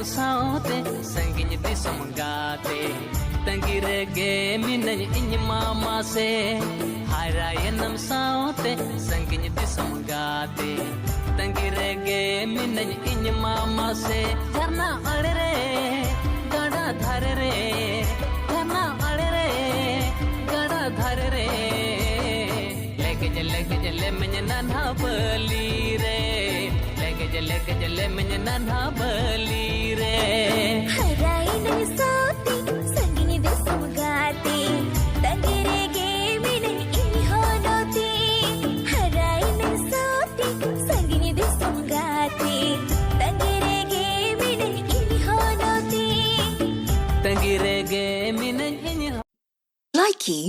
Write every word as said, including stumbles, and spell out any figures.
ᱥᱟᱶᱛᱮ ᱥᱟᱺᱜᱤᱧ ᱫᱤᱥᱚᱢ ᱜᱟᱛᱮ, ᱛᱟᱺᱜᱤ ᱨᱮᱜᱮ ᱢᱤᱱᱟᱹᱧ ᱤᱧ ᱢᱟ ᱢᱟᱥᱮ᱾ ᱦᱟᱨᱟᱭᱮᱱᱟᱢ ᱥᱟᱶᱛᱮ ᱥᱟᱺᱜᱤᱧ ᱫᱤᱥᱚᱢ ᱜᱟᱛᱮ, ᱛᱟᱺᱜᱤ ᱨᱮᱜᱮ ᱢᱤᱱᱟᱹᱧ ᱤᱧ ᱢᱟ ᱢᱟᱥᱮ᱾ ᱡᱷᱟᱨᱱᱟ ᱟᱲᱮ ᱨᱮ, ᱜᱟᱰᱟ ᱫᱷᱟᱨᱮ ᱨᱮ, ᱡᱷᱟᱨᱱᱟ ᱟᱲᱮ ᱨᱮ, ᱜᱟᱰᱟ ᱫᱷᱟᱨᱮ ᱨᱮ, ᱞᱮᱜᱮᱡ ᱞᱮᱜᱮᱡ ᱞᱮᱢᱮᱧ ᱱᱟᱱᱦᱟ ᱵᱟᱹᱞᱤ ᱨᱮ, ᱞᱮᱜᱮᱡ ᱞᱮᱜᱮᱡ ᱞᱮᱢᱮᱧ ᱱᱟᱱᱦᱟ ᱵᱟᱹᱞᱤ ᱨᱮ᱾ ᱦᱟᱨᱟᱭᱮᱱᱟᱹᱧ ᱥᱟᱶᱛᱮ ᱥᱟᱺᱜᱤᱧ ᱫᱤᱥᱚᱢ ᱜᱟᱛᱮ, ᱛᱟᱺᱜᱤ ᱨᱮᱜᱮ ᱢᱤᱱᱟᱹᱧ ᱤᱧ ᱦᱚᱸ ᱱᱚᱛᱮ᱾ ᱦᱟᱨᱟᱭᱮᱱᱟᱹᱧ ᱥᱟᱶᱛᱮ ᱥᱟᱺᱜᱤᱧ ᱫᱤᱥᱚᱢ ᱜᱟᱛᱮ, ᱛᱟᱺᱜᱤ ᱨᱮᱜᱮ ᱢᱤᱱᱟᱹᱧ ᱤᱧ ᱦᱚᱸ ᱱᱚᱛᱮ᱾ ᱛᱟᱺᱜᱤ ᱨᱮᱜᱮ ᱢᱤᱱᱟᱹᱧ ᱤᱧ ᱦᱚᱸ᱾ ᱞᱟᱭᱠᱤ